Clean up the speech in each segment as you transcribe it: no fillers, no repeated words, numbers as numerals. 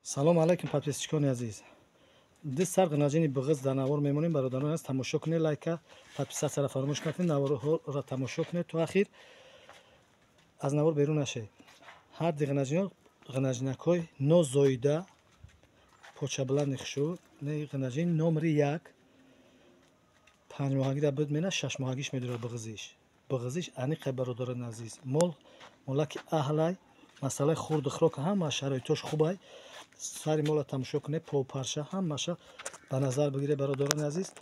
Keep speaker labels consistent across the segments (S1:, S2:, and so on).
S1: Салом алейкум, подписчикони азиз. Ду сар ғинаҷини буғиз дар навор мемонем, бародарон аз тамошо кунед, лайка, подписатсияро фаромӯш накунед, наворҳоро тамошо кунед то ахир, аз навор берун нашед. Ҳар ди ғинаҷино ғинаҷинакҳои нозоида, почабланди хушрӯ, не ғинаҷин номери 1, 5 моҳагида буд мена, 6 моҳагиш медорад буғизиш. Буғизиш аниқе, бародарони азиз. Мол молаки аҳлай, масъалаи хурду хӯрок ҳама шароитош хубай. Сари мола тамошо кунед, попарша ҳамаша ба назар бигиред, бародарони азиз.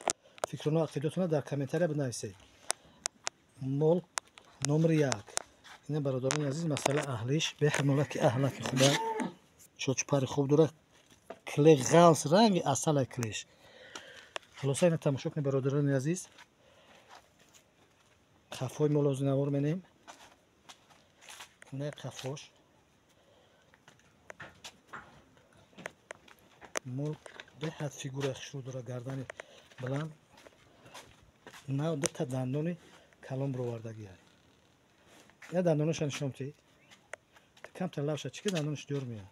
S1: Фикруно ақидотона дар комментария бинависед. Мол номери 1. Ина, бародарони азиз, масъала аҳлиш, беҳ молаки аҳлаки хубай. Чочпари хуб дорад, кле ғалс ранги асалай клеш. Хулоса ина тамошо кунед, бародарони азиз. Қафои мол ози навор менем. Не қафош. Мол беҳад фигураи хушрӯ дорад, гардани баланд, нав дута дандони калон бировардагиай. Я дандоноша нишон ти. Камтар лавша чӣ ки дандонаш дёр меяд.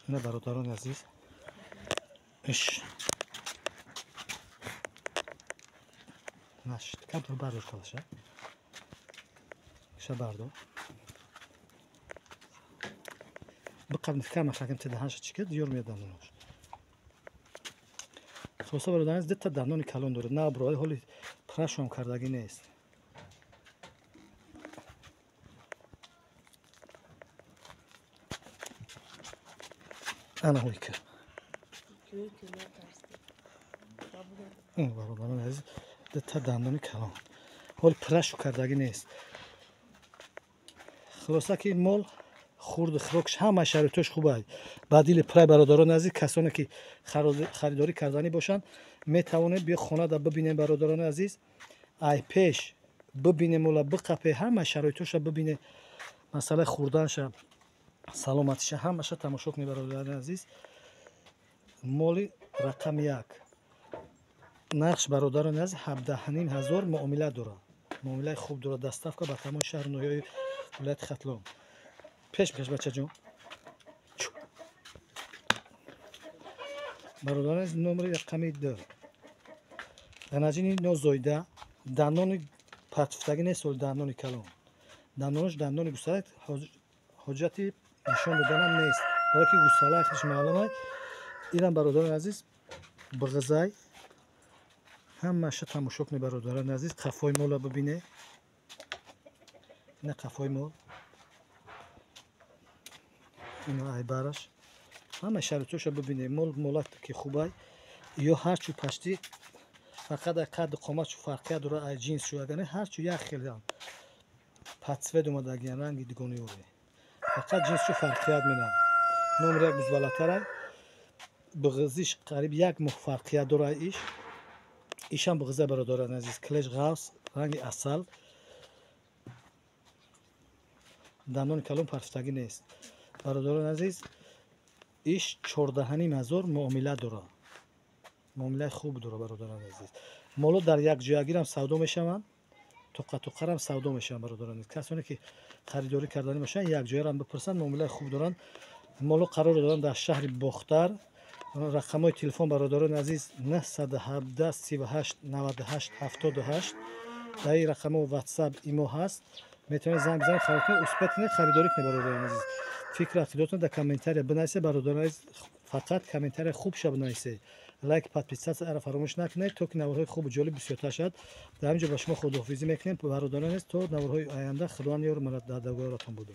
S1: Ина, бародарони азиз. Иш. Наш, камтар бардор калаша. Иша бардор. Бақаб кама хаким тидаҳанша чӣ ки дёр меяд дандонош. Хулоса, бародарон, дута дандони калон дорад. На бро, ҳоли пурашам кардагӣ нест. Ана ҳойка. Бародарони азиз, дута дандони калон. Ҳоли пурашу кардагӣ нест. Хулоса ки мол хурду хӯрокш ҳама шароитош хуб аст. Ба дили пурай, бародарони азиз, касоне ки харидорӣ карданӣ бошанд, метавонед биё хонада бибинем, бародарони азиз. Ай пеш бибинем мола, биқапе, ҳама шароитоша бибине, масъалаи хӯрданша, саломатиша ҳамаша тамошо кунед, бародарони азиз. Моли рақами 1. Нархш, бародарони азиз, 17,5 ҳазор муомила дорад. Муомилаи хуб дорад, доставка ба тамоми шаҳру ноҳияҳои вилояти Хатлон. Пеш бикаш, бачаҷон. Бародарони азиз, номери рақами 2. Ғанаҷини нозоида, дандони партифтагӣ нест, ҳоли дандони калон. Дандонош дандони гусала, ҳоҷати нишон доданам нест. Барои ки гусала худаш маълум аст. Инам, бародарони азиз, буғизай. Ҳамаша тамошо кунед, бародарони азиз, қафои мола бибине. Ина қафои мол. Ина айбараш. Ҳама шароитоша бибине. Мол молак ки хубай. Ё ҳарчу пашти фақат ай қадду қоматшу фарқият дорад, ай ҷинсшу, агар не ҳарчу як хелам. Подсвет омадагиян, ранги дугониёре. Фақат ҷинсшу фарқият менам. Номер 1 бузвалатарай. Буғизиш қариб 1 моҳ фарқият дорад иш. Ишам буғиза, бародарони азиз. Клеш ғавс, ранги асал. Дандони калон партифтагӣ нест. Бародарони азиз, иш 14,5 ҳазор муомила дорад. Муомилаи хуб дорад, бародарони азиз. Моло дар як ҷоягирам савдо мешаванд, тоқа-тоқарам савдо мешаванд, бародарони азиз. Касоне ки харидорӣ карданӣ бошанд, як ҷоярам бипурсанд, муомилаи хуб доранд. Моло қарор доранд дар шаҳри Бохтар. Рақамҳои телефон, бародарони азиз, 917 38 98 78. Дар ин рақамҳо WhatsApp, имо ҳаст. Метавонед занг бизанед, харид кунед, успеть кунед, харидорӣ кунед, бародарони азиз. Фикру ақидотон дар комментария бинависед, бародарони азиз, фақат комментария хубша бинависед. Лайк, подписатсияро фаромӯш накунед, то ки наворҳои хубу ҷолиб бисёртар шавад. Дар ҳамин ҷо ба шумо худоҳофизӣ мекунем, бародарони азиз, то наворҳои оянда. Худованд ёру мададгоратон буда.